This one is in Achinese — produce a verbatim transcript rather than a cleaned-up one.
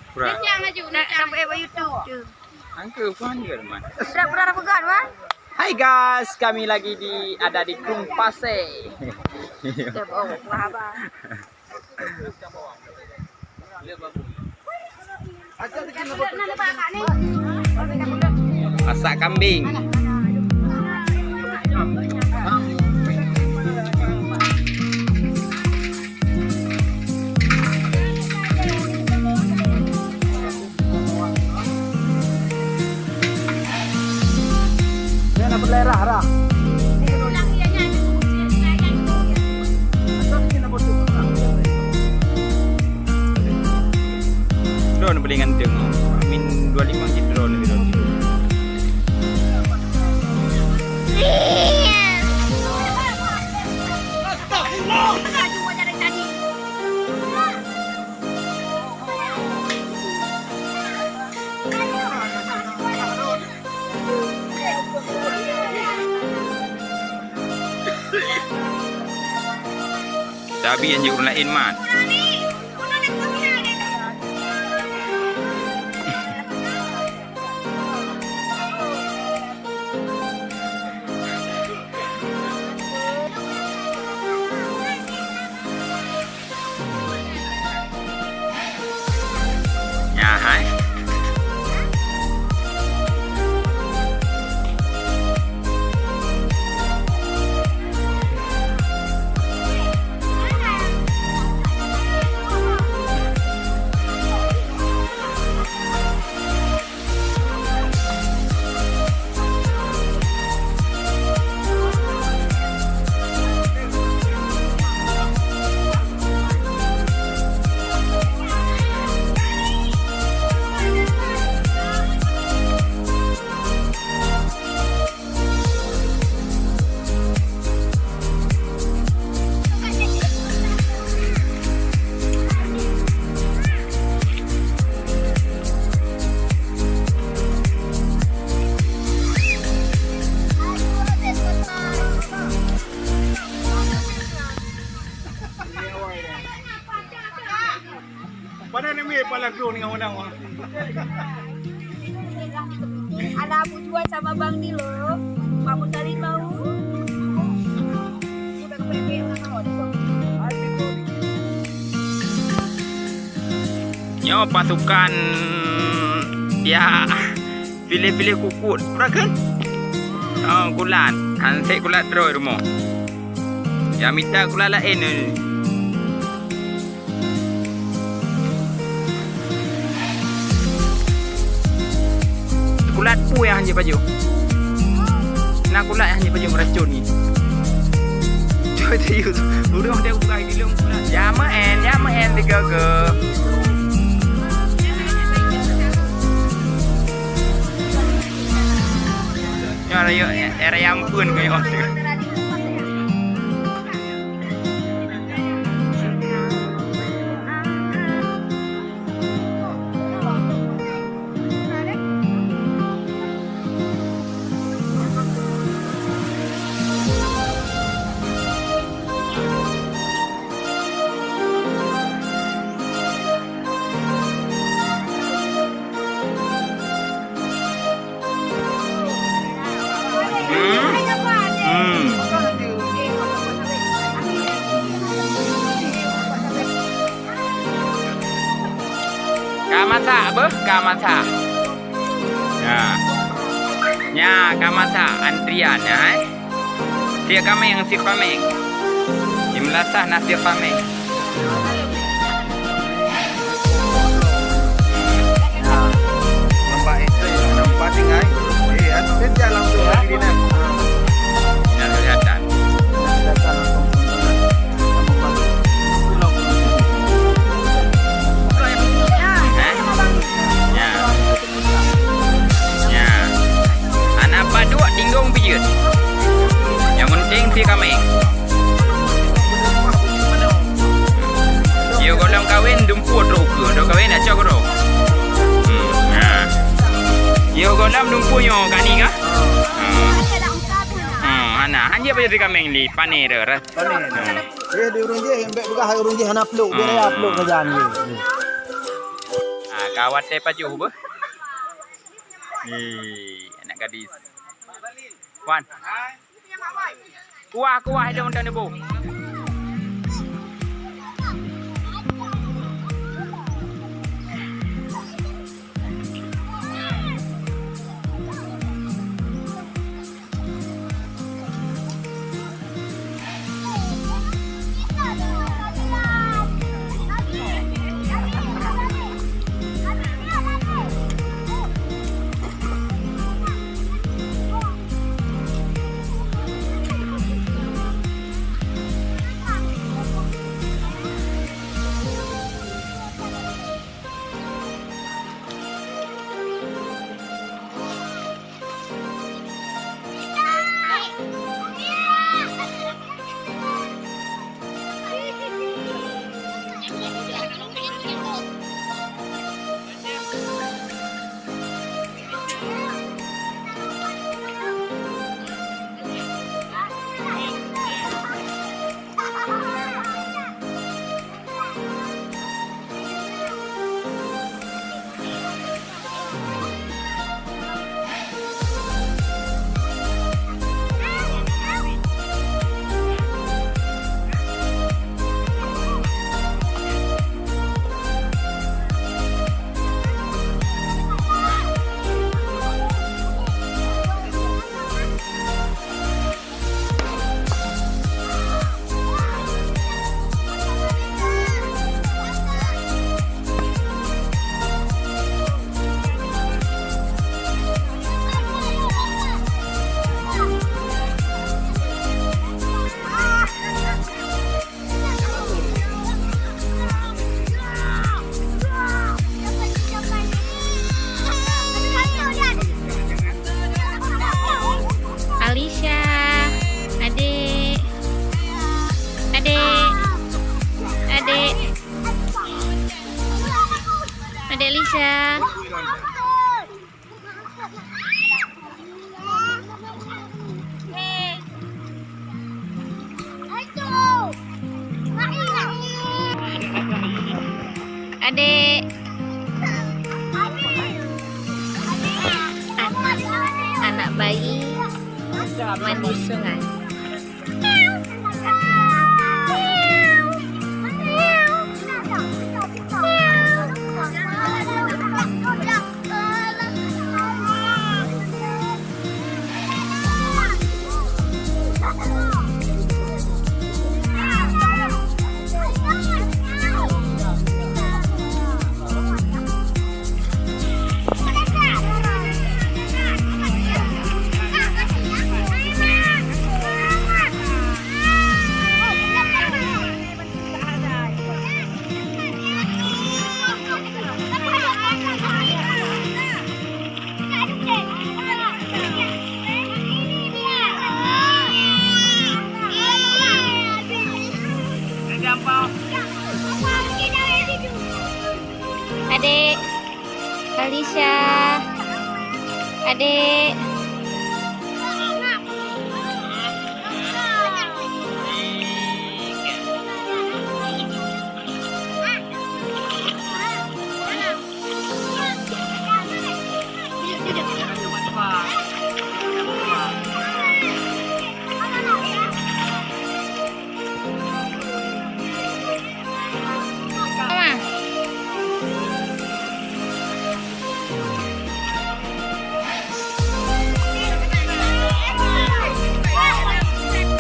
Pura. Nak, nak buat YouTube tu. Angka pun dia, Man. Sudah pernah pegang, Man? Hai guys, kami lagi di, ada di Krueng Pasé. Dah bohong, wah, abang. Masak kambing. Drone beli ngantung. Amin dua lima cit drone, drone. Tapi anjing ureueng laén, Mat. Nyan hai. Padahai nami pala kru ni orang. Alah, aku jual sama Bang ni loh. Kamu cari tahu. Nyoe pasukan, ya, piléh-piléh kukut. Pura kheun? Oh, kulat. Han sép kulat droe rumoh. Ya, mita kulat laén ni. Kulat peue nyang hanjeuet pajoh? Na kulat nyang hanjeuet pajoh meuracôn nyoe. Coba tayue, ureueng dia bukai di lông kulat. Ya meu'en, ya meu'en digogo. Nyoe rayeuk, eh, raya ampeuen keu nyoe. Hmm. Hmm. Ka masak beuh, ka masak. Nya. Nya ka masak antrian nya, eh. Siek kaméng, siek paméng. Di meulasah na siek paméng. Nampak itu, nampak tinggai. Eh, atau dia langsung lagi di dalam. Yang kelihatan. Kelihatan langsung. Eh? Ya. Nya. Anak paduk tinggong pijeuet. Nyang penting si kaméng. Yo gohlom kawén dumpeue trok ukeue, do kawén acok keudroe. Hmm, nah. Yo gohlom dumpeue nyoe kani kah? Hmm. Hmm, hana, hana pajoh si kaméng li, pané dah. Pané. Hmm. Eh, di ureueng jih, embek peugah ureueng jih hana pluk, dia raya pluk kerajaan ni. Ah, Ka watèe pajoh beuh. Hei, anak gadis. Wan. Kuah, kuah, hidung dan ibu. Alisha, adik, adik, adik, adik Lisha. Adik. Anak, anak bayi mandi sungai. Adik, Alisha, adik.